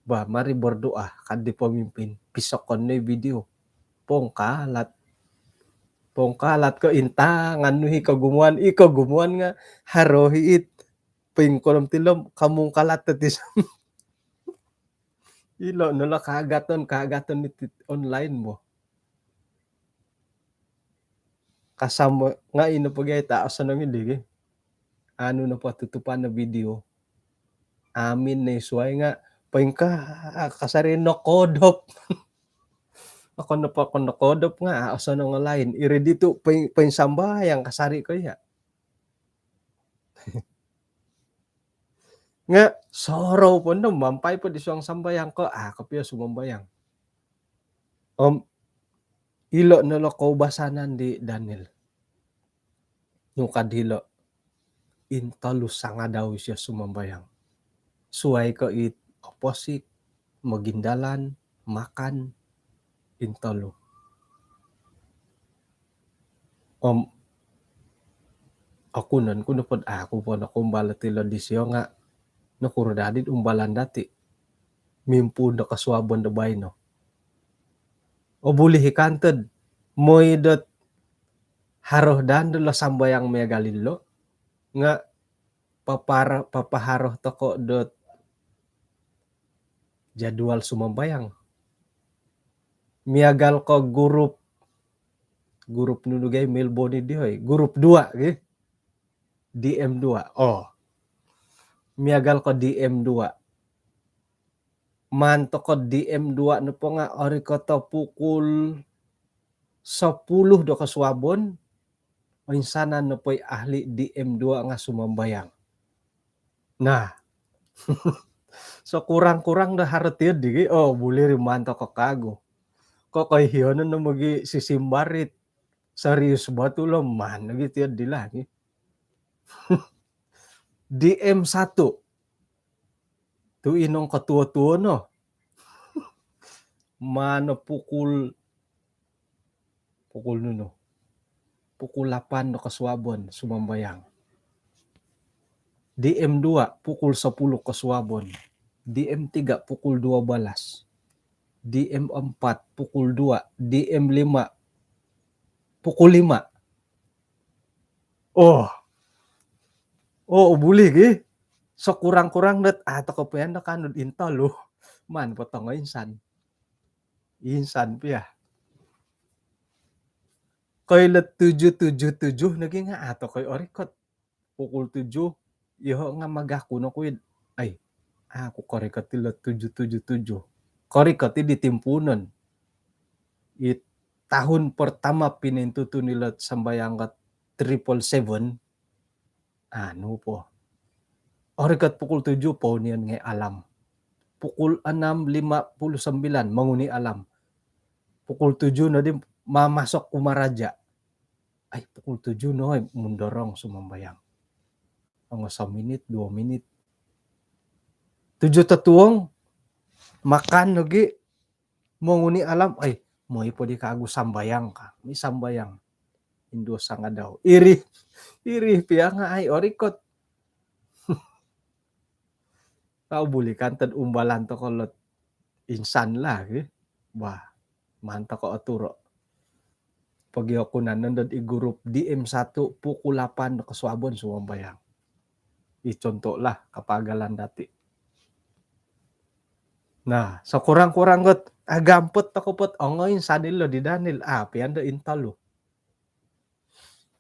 Bah, mari berdoa, kaddi pemimpin. Pisokon no i video. Pongkalat. Pongkalat ko' intangan nu i kogumuan, i kogumuan nga' haro i it. Poingkonom tilom, kamungkalat to ti. Ilo' no lo kaagaton, kaagaton iti online bo. Kasam nga' ino po gia it a' osonong i di gi. Anu nopo tutupan no video. Amin no i suwai nga' poingkaa kasari nokodop. Okon nopo ko' nokodop nga' a' osonong o lain. Iri di tu' poing, poinsambayang kasari ko iya'. Nga' sorou po no mampai po di suang sambayang ko', a' kopio sumambayang. Om ilo' no lo koubasanan di Daniel. Nu kad hilo', intolu sangadau isio sumambayang. Suwai ko' it oposik, mogindalan, makan, intolu. Om okunon ku nopod a' oku po nokoumbal ot ilo' disio nga' nokuro dadi'd umbalan dati'. Mimpuun do kosuabon do baino. O, buli i kantod. Moi dot haro daa do lo sambayang miagal ilo nga papar-, papaharo toko dot jadual sumambayang. Miagal ko grup, grup nunu gai Melbourne di, hoi. Grup dua gi. D M dua. Oh. Miagal ko D M dua. Maan toko D M dua nopo nga orikot o pukul sepuluh do kosuabon, oinsanan nopo i ahli D M dua nga sumambayang. Nah, sekurang-kurang do haro tiyo di gi, oh, buli ri maan toko kagu. Ko koiyonon no mogisimbar it serius betul lo, maan nogi tiyo di lagi. D M satu. Tu i nung kotuo-tuo no. Maan no pukul, pukul nunu. Pukul lapan do kosuabon sumambayang. D M dua pukul sepuluh kosuabon. D M tiga pukul dua belas. D M empat pukul dua. D M lima pukul lima. Oh. Oh, buli gi. Sekurang-kurang dot, ah, toko pian do kanud intolu. Maan po tongo insan. Insan pia. Koilo tujuh tujuh tujuh nogi nga, ah, toko orikot. Pukul tujuh, iyoho nga magaku no kuid. Ai, aku korikot ilo tujuh tujuh tujuh. Korikot i di timpuunon. I tahun pertama pinintutun ilo sambayang ka triple seven, anu po. Orikot pukul tujuh po nion ngai alam. Pukul enam lima puluh sembilan manguni alam. Pukul tujuh no di mamasok kumaraja. Ai, pukul tujuh no, ai, mundorong sumambayang. Ongo seminit, dua minit. Tujuh totuong, makan lagi, manguni alam, ai, moi po di kagu sambayang ka. Ni sambayang. Induo sangadau. Iri, iri pia nga, ai, orikot. Tau buli kantod umbalan toko lot insan lah, ki. Wah, maan toko oturo. Pagi oku nanon dot i grup D M satu pukul lapan do kosuabon sumambayang. I contoh lah, kapagalan dati. Nah, sekurang-kurang got, agampot toko pot, ongo insan ilo di Daniel, ah, pian do intolu.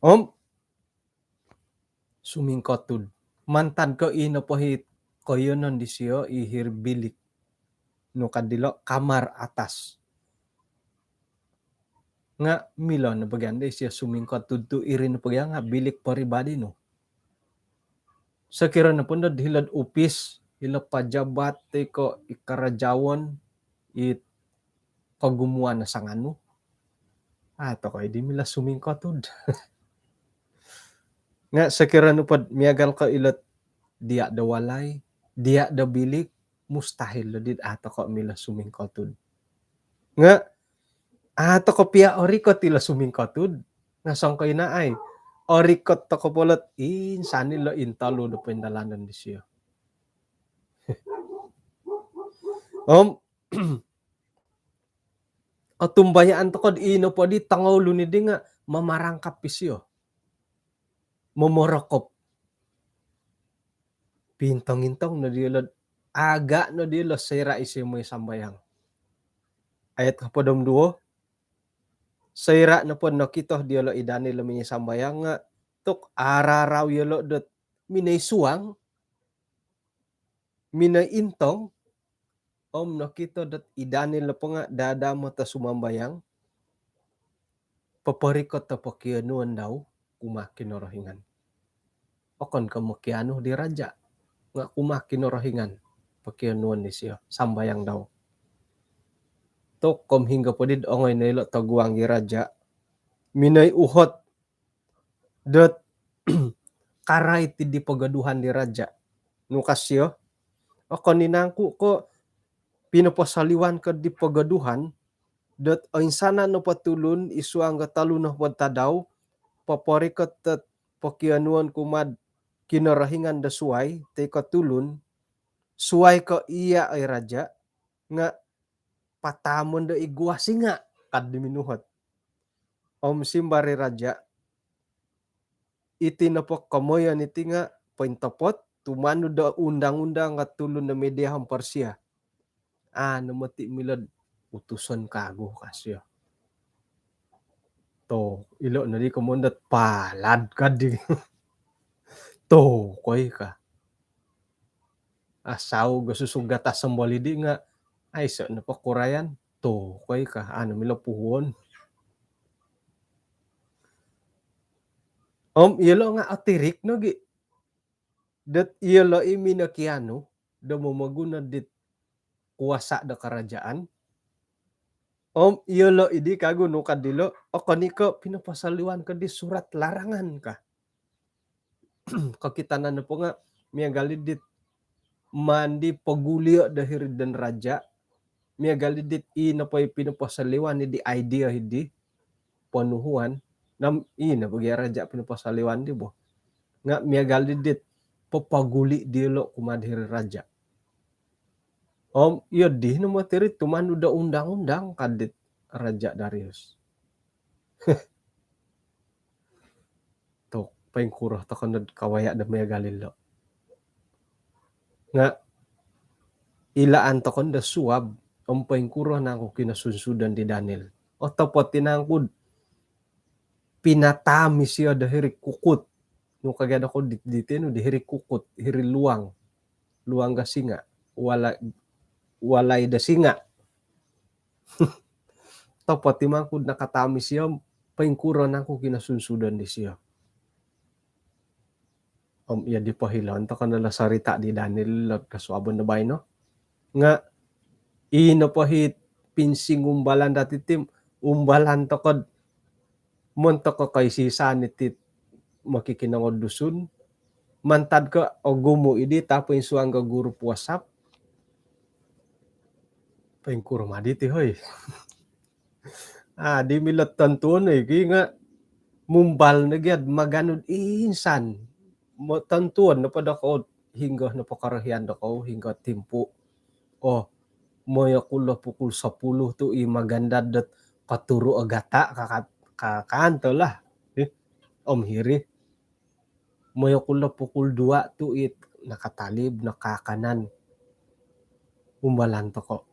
Om, sumingkotud. Mantad ko i nopo hi koiyonon disio i hiri bilik. Nu ka dilo kamar atas. Nga milo no bagian do isio sumingkotud tu iri no bagian nga bilik peribadi nu. Sokiro nopo dot hilo'd upis, hilo pajabat toi ko i karajaon, i kogumuan no sanganu. Ah, toko i di milo sumingkotud. Nga sokiro nopo dot miagal ko ilot dia do walai, dia do bilik, mustahil lo dit, ah, toko milo sumingkotud. Nga, ah, toko pia orikot ilo sumingkotud. Nga songko ina ai, orikot toko po lot insan ilo intolu do poindalanon disio. Om, otumbayaan toko di nopo di tongoulun di nga mamarangkap isio. Momorokop. Pintong-intong no diolo, aga no diolo soira isio moi sambayang. Ayat hopod om duo, soira nopo nokito diolo i Daniel minoi sambayang nga tu ararau yolo dot minoi suang, minoi intong, om nokito dot i Daniel nopo nga dadamot o sumambayang, poporikot o pokionuon dau kumaa Kinorohingan. Okon ko mokianu di raja, nga kumaa Kinorohingan pokionuon disio, sambayang dau. Tu om hinggo po dit ongoi no ilo toguang i raja, minoi uhot dot karait di pogoduhan di raja. Nu ka sio, okon i nangku ko pinoposoliwan ko di pogoduhan dot oinsanan nopo tulun i suang do tolu nohopod tadau poporikot dot pokionuon kumaa'd kinorohingan do suai toi ko tulun, suai ko iya, oi raja, nga pataamon do i gua singa. Kad di minuhot. Om simbar i raja', iti nopo komoyon iti nga' pointopot, tumanud do undang-undang nga' tulun do Media om Persia. Anu moti' milo'd utuson kagu ka sio. To, ilo' nodi komoyon dot palad kadi. To, koi ka. Asau go susugat asambal idi nga' aiso' nopo kurayan. To, koi ka. Anu milo puhuon. Om iyolo' nga' otirik nogi'. Dot iyolo' i minokianu do momoguno dit kuasa do karajaan. Om iyolo' idi kagu nu kad dilo', okon i' ko' pinoposoliwan ko di surat larangan ka. Kokitanan nopo nga' miagal i dit maan di pogulio' do hiri'd don raja', miagal i dit i nopo i pinoposoliwan i di idea i di ponuhuan, nam i nopo gia raja' pinoposoliwan di bo. Nga' miagal i dit popoguli' diyolo' kumaa'd hiri raja'. Om iyo di no moti iri tumanud do undang-undang kad dit Raja' Darius. Tu' poingkuro toko' nod kawaya' do miagal ilo'. Nga' ilaan toko' no do suab om poingkuro nangku kinosunsudon di Daniel. Otopot i nangku'd pinataam isio do hiri kukut. Nu kagia' dokou di, di tinu di hiri kukut, hiri luang. Luang ga singa'. Wala-, walai do singa'. Topot i mangku'd nakataam isio, poingkuro nangku kinosunsudon disio. Om iyo di pohiloon toko' no lo sorita' di Daniel lo kosuabon do baino. Nga' ii nopo hi pinsingumbalan dati' ti, umbalan toko'd montok ko' koisi-isaan iti mokikinongou Dusun. Mantad ko' ogumu' idi tapoinsuang ko' grup WhatsApp. Poingkuro ma diti, hoi. Ah, di milo tontuon, oi, ki nga' mumbal no gia'd maganu'd insan. Mo tontuon nopo dokou, hinggo nopo korohian dokou, hinggo timpu'. Oh, moyo kulo pukul sepuluh tu' i magandad dot koturu' o gata' ka, ka, ka, kaanto lah. Eh, om hiri. Moyo kulo pukul dua tu' i nakatalib, nakaakanan. Umbalan toko'.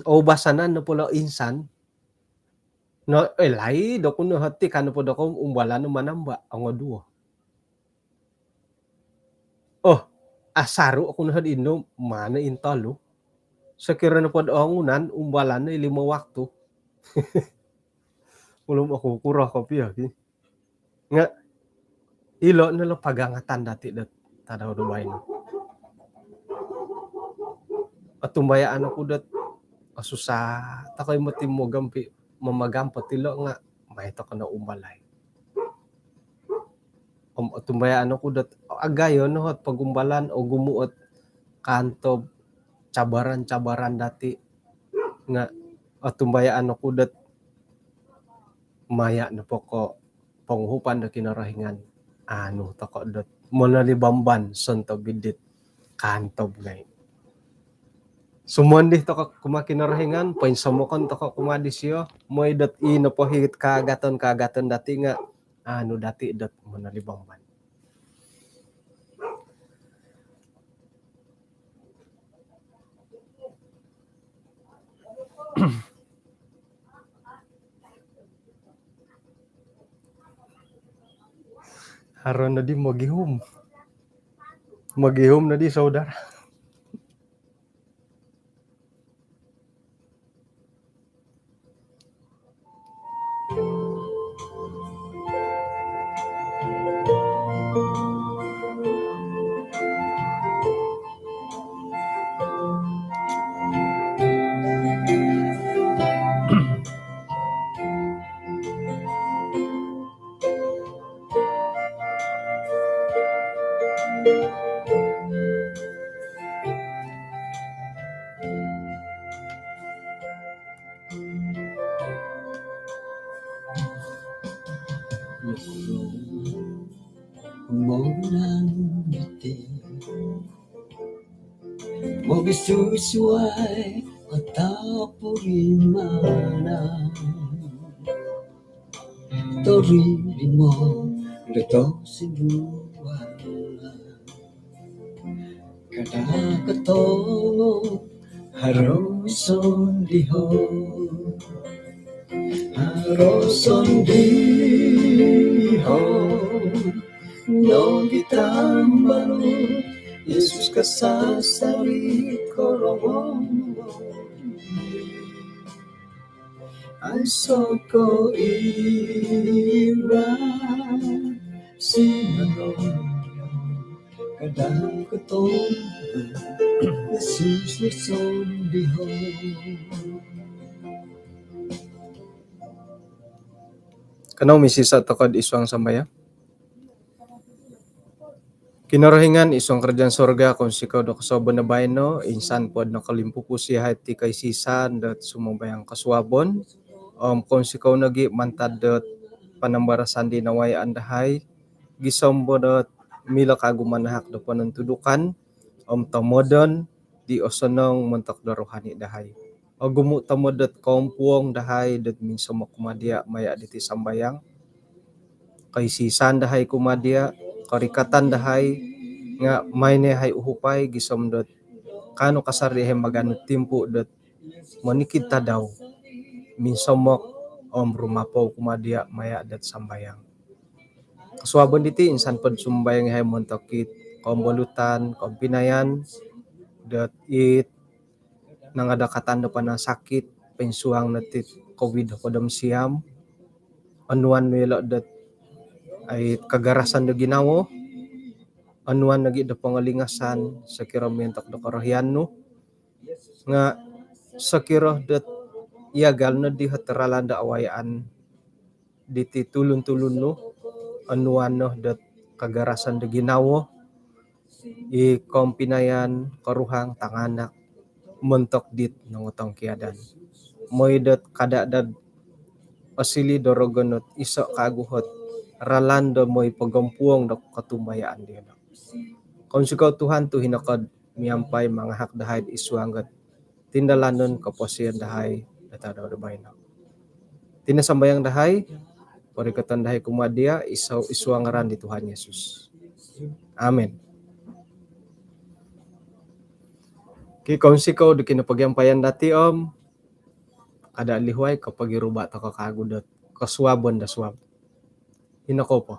Oubasanan nopo lo insan. No, eh, laid oku no hoti kan nopo dokou umbalan no manamba', ongoduo. Oh, asaru' oku no hod inum, mana intolu. Sokiro nopo'd ongunan, umbalan no i limo waktu. Ulum oku kuro kopio ki. Nga' ilo' no lo pagangatan dati' dot tadau do baino. Otumbayaan oku dot, oh, susah toko' i moti mogampi, mamagampot ilo' nga' mai toko' no umbalai. Om otumbayaan oku dot, oh, agayo no ot pogumbalan, ogumu' ot kaantob cabaran-cabaran dati'. Nga' otumbayaan oku dot maya' nopo ko' ponguhupan do Kinorohingan, anu toko' dot monolibamban sontob id dit kaantob ngai'. Sumondi toko' kumaa Kinorohingan, poinsomokon toko' kumaa disio, moi dot i nopo hi kaagaton-kaagaton dati' nga' anu dati' dot monolibamban. Haro nodi mogihum. Mogihum nodi, saudara. Mogisu-suai Tapurimanan tori limo do tosindualan. Kada kotongo haro sondiho, haro sondiho. Nogi tambalut Yesus kasasari korongou. Aiso ko ira sinanong kada kotongo Yesus sondiho. Kanou misisa' toko'd isuang sambayang. Kinorohingan isuang karajaan sorga, kounsikou do kosuabon do baino, insan pod nokolimpupus iyahai ti koisisaan dot sumambayang kosuabon. Om kounsikou nogi' mantad dot panambarasan di nawayaan dahai, gisom bo dot milo kagu manahak do ponontudukan om tomodon di osonong montok do rohani dahai. Ogumu' tomod dot koompuong dahai dot minsomok kumaa diya' maya' diti sambayang. Koisisaan dahai kumaa diya', korikatan dahai, nga' mai no iyahai uhupai gisom dot kaanu kasari iyahai maganu timpu' dot monikid tadau minsomok om rumapou kumaa diya' maya' dot sambayang. Kosuabon diti insan pod sumambayang iyahai montok it koomborutan, koompinayan dot it nangadakatan do panasakit, poinsuang no tit covid hopod om siam. Onuan nu ilo' dot ai kagarasan do ginawo, onuan nogi' do pongolingasan sokiro miontok do korohian nu. Nga' sokiro dot iyagal no dihot ralan do awayaan diti tulun-tulun nu, onuan no dot kagarasan do ginawo, i koompinayan, koruhang, tanganak, montok dit nongotongkiadan. Moi dot kada' dad osiliu do rogon ot iso' kagu hot ralan do moi pogompuong do kotumbayaan diyolo'. Kounsikou Tuhan tu' hino ko'd miampai mangahak dahai'd isuang ot tindalanon koposion dahai do tadau do baino. Iti no sambayang dahai, porikoton dahai kumaa diya', iso-, isuang ngaran di Tuhan Yesus. Amin. Ki, kounsikou do kinopogiampayan dati om kada' lihuai kopogiruba' toko' kagu dot kosuabon do suab. Hino kou po.